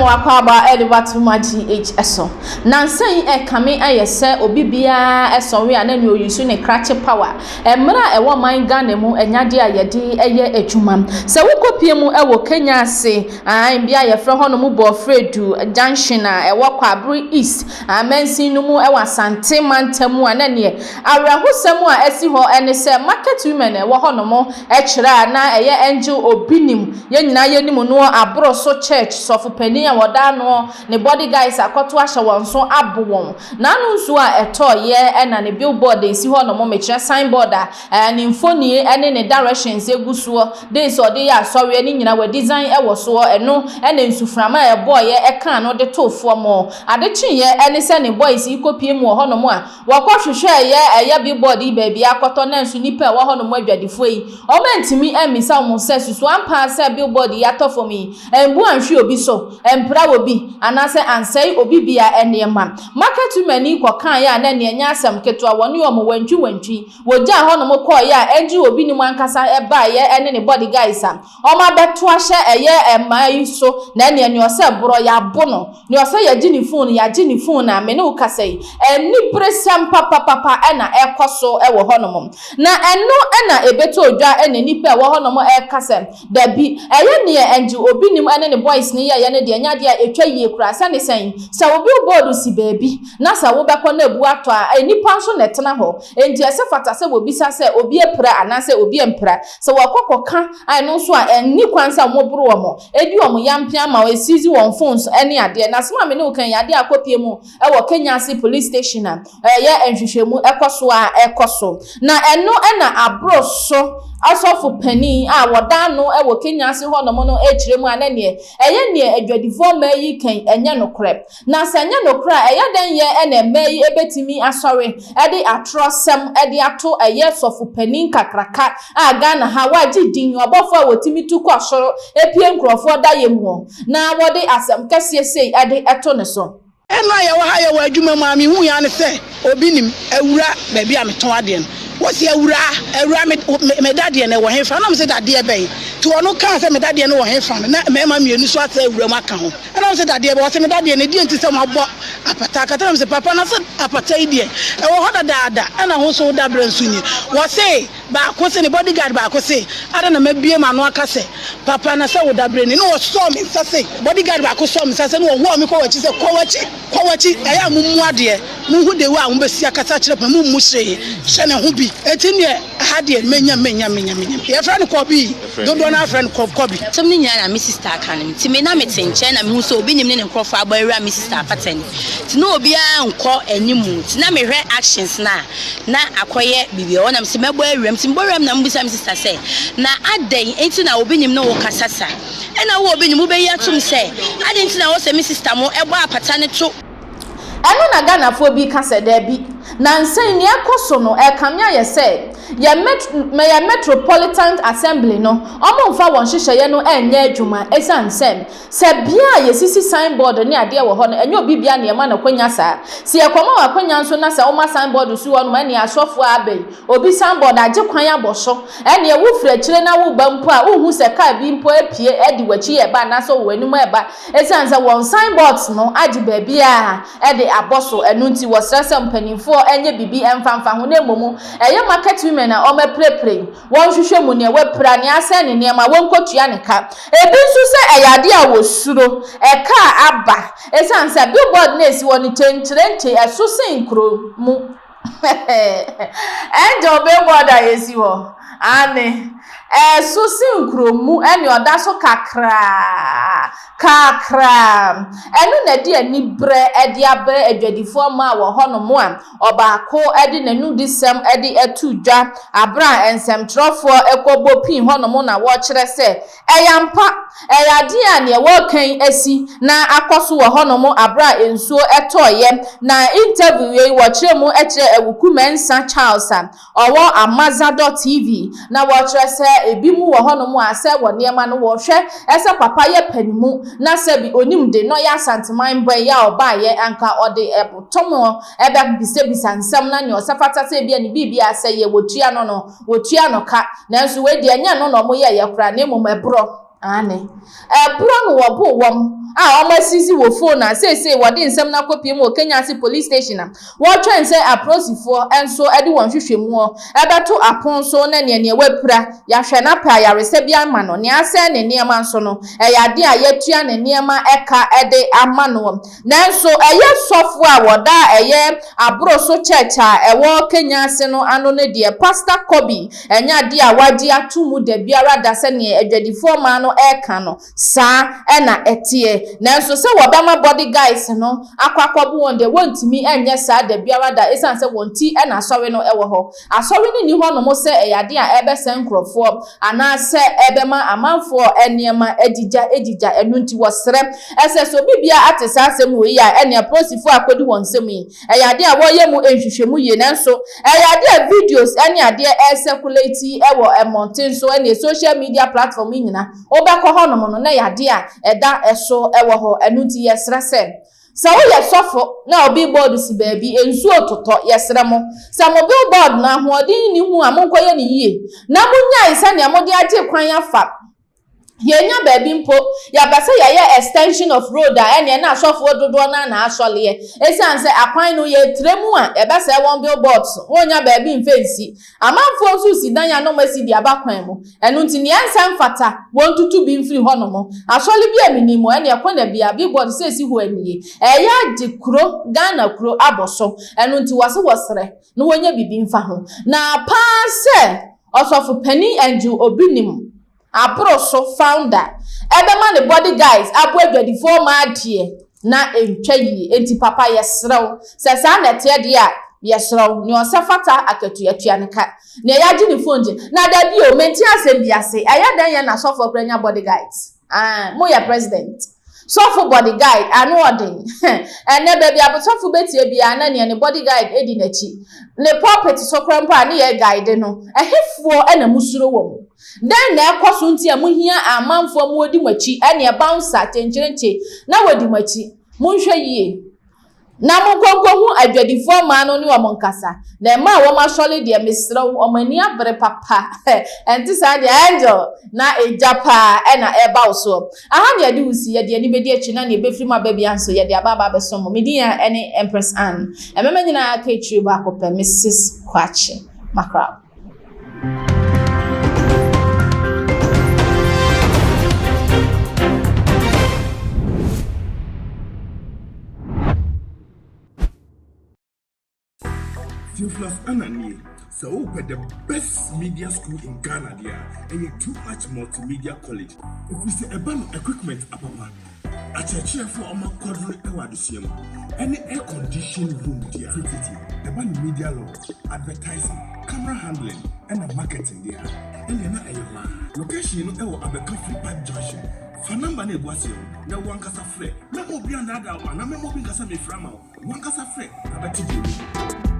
Wakɔ aba de ba Tuma GH so. Nansa yi ɛkame ayɛ sɛ obi biara sɔre a na nea ɔyi ne krakye power. Mmerɛ a ɛwɔ man Ghana mu ɛnyɛ adeɛ a yɛde ɛyɛ adwuma. Sɛ wokɔpie mu ɛwɔ Kenya ase, bea a yɛfrɛ hɔnom Bɔfredu Junction a ɛwɔ Kwabere East amansin no mu ɛwɔ Asante mantam mu a, na neɛ awerɛhosɛm a ɛsi hɔ ɛne sɛ market women ɛwɔ hɔnom ɛkyerɛ a na ɛyɛ Angel Obinim, yɛn nyinaa yɛnim no, aboro so church sɔfo panin a wɔda ano ne body guys akɔto ahyɛ wɔn so abo wɔn n'ano. Nsuo a ɛtɔɔyɛ ɛna ne billboard a esi hɔnom, mekyerɛ signboard a ne mfonie ɛne ne directions egu soɔ, days a ɔde yɛ asɔreɛ ne nyinaa wɔ design ɛwɔ soɔ. Ɛno ɛna nsuframa a ɛbɔɔyɛ ɛkaa no de too fam. Ade kyeeɛ ɛne sɛ ne boys yi kɔpie mu wɔ hɔnom a wɔkɔ hwehwɛ ɛyɛ billboard yi baabi akɔtɔ na nso nipa a ɛwɔ hɔnom, adwadifoɔ yi, wɔn ntumi mmisa wɔn sɛ susu ampa sɛ billboard yi atɔ fam yi mbu anhwe obi so, mpira wɔ bi anaasɛ ansɛe obi bia nneɛma. Market women yi kɔkaa yɛ a na nea ɛnyɛ asɛm ketewa, wɔne wɔn wantwi wantwi wɔgyaa hɔnom kɔɔyɛ a ɛngye obi ne mu ankasa ɛbaayɛ ɛne ne body guys a wɔn abɛto ahyɛ ɛyɛ mmaa yi so, na ɛnea nea ɔsɛ borɔ yɛabo no, nea ɔsɛ yɛgye ne phone, yɛagye ne phone. A me ne wo kasa yi, aniberesɛm papapapa ɛna ɛkɔ so ɛwɔ hɔnom, na ɛno ɛna ɛbɛtɔ odwa ɛna nipa ɛwɔ hɔnom ɛka sɛ dabi, ɛyɛ neɛ ɛngye obi nim ɛne ne boys ne yɛyɛ no deɛ, ɛnyɛ adeɛ a ɛtwa yie koraa. Sɛne sɛn sɛ wo billboard si baabi na sɛ wobɛkɔ na ebu atɔ a, nipa nso na ɛtena hɔ, nti ɛsɛ fata sɛ wɔbisa sɛ obi apira anaasɛ obi ampira. Sɛ wɔkɔ kɔka a, ɛno nso a ɛnni kwan sɛ wɔboro wɔn, edi wɔn yampia ma wɔesisi wɔn phones ɛne adeɛ. Na asɛm a me ne wo kan yɛ adeɛ akɔpie mu ɛwɔ Kenya ase police station a ɛyɛ nhwehwɛmu ɛkɔ so a ɛkɔ so, na ɛno ɛna aboro so asɔfo panin a wɔda ano ɛwɔ Kenya ase hɔnom no ɛkyerɛ mu a, na neɛ ɛyɛ neɛ adwadifoɔ mmaa yi kan ɛnyɛ nokorɛ. Na sɛ ɛnyɛ nokorɛ a, ɛyɛ dɛn yɛ ɛna mmaa yi ɛbɛtumi asɔre ɛde atorɔsɛm ɛde ato ɛyɛ sɔfo panin kakraka a Ghana ha wagye din, ɔbɔfoɔ a wɔtumi tu kɔ soro epie nkurɔfoɔ da yɛ mu na wɔde asɛm kɛseɛ sei ɛde ɛto ne so? Ɛno a yɛwɔ ha, yɛwɔ adwuma mu a mehu ya ne sɛ obi nim awura baabi a metɔn adeɛ no, wɔsi, "Awura, awura, me dadeɛ no ɛwɔ hefa?" Nam sɛ, "Dadeɛ bɛn?" Nti ɔno kaa sɛ me dadeɛ no wɔ hefa no, na mmarima mmienu so asɛ awura mu aka ho. Ɛnam sɛ, "Dadeɛ bɛ?" Wɔsɛ, "Me dadeɛ no deɛ." Nti sɛ moabɔ apata akata, nam sɛ, "Papa, na sɛ apata yi deɛ ɛwɔ hɔ dadaada, ɛna ho so wo dabrɛ nso nie." Wɔse baako se ne bodyguard baako se ada na mabie ma ano aka sɛ, "Papa, na sɛ wo dabrɛ ni," na wɔsɔɔ me nsa se bodyguard baako sɔɔ me nsa sɛ ne wɔhoa me kɔ w'akyi sɛ, "Kɔ w'akyi, kɔ w'akyi." Ɛyɛ a mummu adeɛ, muhu de wo a mobɛsi akasa kyerɛ pɛ, mummu hyee hyɛ ne ho bi. Enti neɛ aha deɛ menya menya menya menya. Yɛfrɛ no Kɔbi, dodoɔ no afrɛ no Kɔbi. Asɛm no nyinaa na me sister aka no, nti me na mete nkyɛn na mehu sɛ obi nim ne ne nkurɔfoɔ abɔ awura me sister apata ni, nti na obiara nkɔ anim, nti na mehwɛ actions no a na akɔyɛ biribi ɛwɔ nam sɛ mɛbɔ awuram. Nti mebɔ awuram na mebisa me sister sɛ, na adɛn nti na obi nim ne wo kasa sa, ɛna wo obi nim wobɛyi atom sɛ adɛn nti na wɔ sɛ me sister mo ɛbɔ apata ne to? Ɛno na Ghanafoɔ bi ka sɛ daabi, na nsɛn nea ɛkɔ so no ɛkame ayɛ sɛ yɛ Metropolitan Assembly no, ɔmo mfa wɔn nhyehyɛeɛ no ɛnyɛ adwuma, ɛsiane sɛ bea a yɛsisi signboard ne adeɛ wɔ hɔ no, ɛnyɛ obi bia nneɛma na kwanya saa. Sɛ yɛkɔma wɔ akwanya nso na sɛ wɔma signboard si hɔ nom, ɛne asɔfoɔ aba yi obi signboard agye kwan abɔ so, ɛne wofiri akyire na woba mpo a, wohu sɛ kaa bi mpo apue ɛde w'akyi ɛba anaasɛ wɔ w'anim ɛba, ɛsiane sɛ wɔn signboards no agye baabi a ɛde abɔ so. Ɛno nti wɔsrɛ sɛ mpanimfoɔ ɛnyɛ biribi ɛmfamfa ho, na mmom ɛyɛ market women a wɔn apirapira yi, wɔnhwehwɛ mu nea wapira, nea asɛn ne nneɛma, wɔnkɔtua ne ka. Ebi nso sɛ ɛyɛ adeɛ a wɔsuro ɛka aba, ɛsiane sɛ billboard na esi hɔ no kyenkyerenkye ɛso sen kuro mu. Angel billboard a yɛsi hɔ ane ɛso sen kuro mu, ɛne ɔda so kakraa kakraa. Ɛno na ɛde aniberɛ ɛde abrɛ adwadifoɔ mmaa wɔ hɔnom a ɔbaako ɛde n'anudisɛm ɛde ɛto dwa abere a nsɛmtwerɛfoɔ ɛkɔbɔ pii hɔnom, na wɔrekyerɛ sɛ ɛyɛ ampa, ɛyɛ adeɛ a neɛ wɔrekan asi na akɔ so wɔ hɔnom abere a nsuo ɛtɔɔyɛ. Na interview yi, wɔkyerɛ mu ɛkyerɛ Awuku Mɛnsa Charles a ɔwɔ Amazadɔ TV, na wɔkyerɛ sɛ ebi mu wɔ hɔnom a sɛ wɔ nneɛma no wɔhwɛ ɛsɛ papa yɛ panimu na sɛ bi onim de na ɔyɛ Asanteman bɔ yi a ɔbaayɛ anka ɔde ɛbotɔm ɛbɛbisabisa nsɛm, na nea ɔsɛ fata sɛ ebi a ne biribi asɛ yɛ wɔtua no, wɔtua no ka. Nanso wei deɛ, ɛnyɛ no na ɔmo yɛɛyɛ koraa, na mmom ɛborɔ. Aane. Ɛborɔ no wɔboo wɔn a wɔasisi wɔ phone a seesei wɔde nsɛm no akɔpue mu wɔ Kenyasi Police Station a wɔretwɛn sɛ apolisifoɔ nso de wɔn nhwehwɛmuo bɛto apon so na nea nea wapira yɛahwɛ no apɛ ayaresa bi ama no, nea asɛe ne nneɛma nso no ɛyɛ adeɛ a yɛatua ne nneɛma ka de ama no. Nanso ɛyɛ sɔfoɔ a wɔda ɛyɛ Aboroso Church a ɛwɔ Kenyasi no ano no deɛ, Pastor Kobe, ɛnyɛ adeɛ a wagye ato mu da biara da sɛ neɛ adwadifoɔ mmaa no reka no, saa na ɛteɛ. Nanso sɛ wɔbɛma body guys no akɔ akɔbo wɔn deɛ, wɔntumi nyɛ saa da biara da ɛsiane sɛ wɔn ti na asɔre no wɔ hɔ. Asɔre no nni hɔnom sɛ ɛyɛ adeɛ a ɛrebɛsɛe nkorɔfoɔ anaasɛ ɛrebɛma amanfoɔ nneɛma agyigya agyigya, ɛno nti wɔsrɛ sɛ sɛ obi biara ate saa asɛm wei a ɛne apolisifoɔ a akɔdi wɔn nsam yi, ɛyɛ adeɛ a wɔreyɛ mu nhwehwɛmu yie nanso ɛyɛ adeɛ a videos ne adeɛ ɛresɛkulati wɔ mmɔnten so ne social media platform yi nyina wobɛkɔ hɔnom no na ɛyɛ adeɛ a ɛda so wɔ hɔ, ɛno nti yɛsrɛ sɛ. Sɛ woyɛ sɔfo na wo billboard si baabi, nsuo totɔ, yɛsrɛ mo, sɛ mo billboard no ahoɔden nni ho a, monkɔyɛ no yie, na monnyae sɛdeɛ mode agye kwan afa. Yɛnnya baabi mpo, yɛpɛ sɛ yɛyɛ extension of road a, ɛnneɛ na asɔfoɔ dodoɔ no ara na asɔleɛ. Ɛsiane sɛ akwan no yɛtrɛ mu a, ɛbɛsɛe wɔn billboards, wɔnnya baabi mfa nsi. Amanfoɔ nso resi dan a na wɔasi de aba kwan mu. Ɛno nti, nea ɛnsɛ mfata, wɔntutu bi mfiri hɔnom. Asɔre bi a menim mu, ɛnneɛ kɔ na bia, billboard sɛ ɛsi hɔ nie. Ɛyɛ agye kuro, Ghana kuro abɔ so. Ɛno nti, wɔse wɔsrɛ na wɔnya biribi mfa ho. Na paa sɛ Ɔsɔfo Panin Andrew Obinim Aboro so founder ɛbɛma ne body guys aboa adwadifoɔ ma adeɛ na ɛntwa yie enti papa yɛsrɛ wo sɛ saa na ɛteɛ deɛ a yɛsrɛ wo nea ɔsɛ fata akatua tua ne ka nea yɛagye ne phone gye na dabi o mente asɛm bi ase ɛyɛ dɛn yɛ na asɔfoɔ koraa nya body guys aah moyɛ president Sɔfo body guide ano ɔden. Ɛnnɛ baabi a sɔfo betie biara na nea ne body guide di n'akyi. Ne pulpit so koraa mpo a ne yɛ guide no. Ɛhefoɔ na musuro wɔn? Dɛn na ɛkɔ so nti a muhia amanfoɔ ma wɔdi mo akyi ɛneɛ bouncer kyenkyerenkye na wɔdi mo akyi? Monhwɛ yie. Na monkɔ nkɔhu adwadifoɔ mmaa no ne wɔn nkasa, na mmaa a wɔasɔre deɛ, mesrɛ wo, wɔn ani abere papa. Ɛnte saa deɛ, Angel, na egya paa na ɛreba wo soɔ. Aha na yɛde wo si, yɛde ani bɛdi akyiri na nea ɛbɛfiri mu aba biara nso, yɛde aba aba abɛsom mo. Me din a ɛne Empress Anne. Mmarima nyinaa ka akyire baako pɛ, Mrs. Kwakye Mackerel. Theophilus Anna nie, sɛ wopɛ the best media school in Ghana deɛ a, ɛyɛ Too Much Multimedia College. Ɛfiri sɛ ɛba no equipment apapa, Akyerɛkyerɛfo a wɔakwadare wɔ adesua mu ne air conditioned room deɛ a, tititi ɛba no media law, advertising, camera handling ɛna marketing deɛ a, ɛnneɛ na ɛyɛ hɔ ara. Location no wɔ Abɛka Free Pipe Junction. Fa number no a ɛgu aseɛ no na wo ankasa frɛ. Mɛmma obi annaadaa wo anaa mɛmma obi nka sɛ mefrɛ ama wo. Wo ankasa frɛ na bɛte deɛ ɛwɔ mu.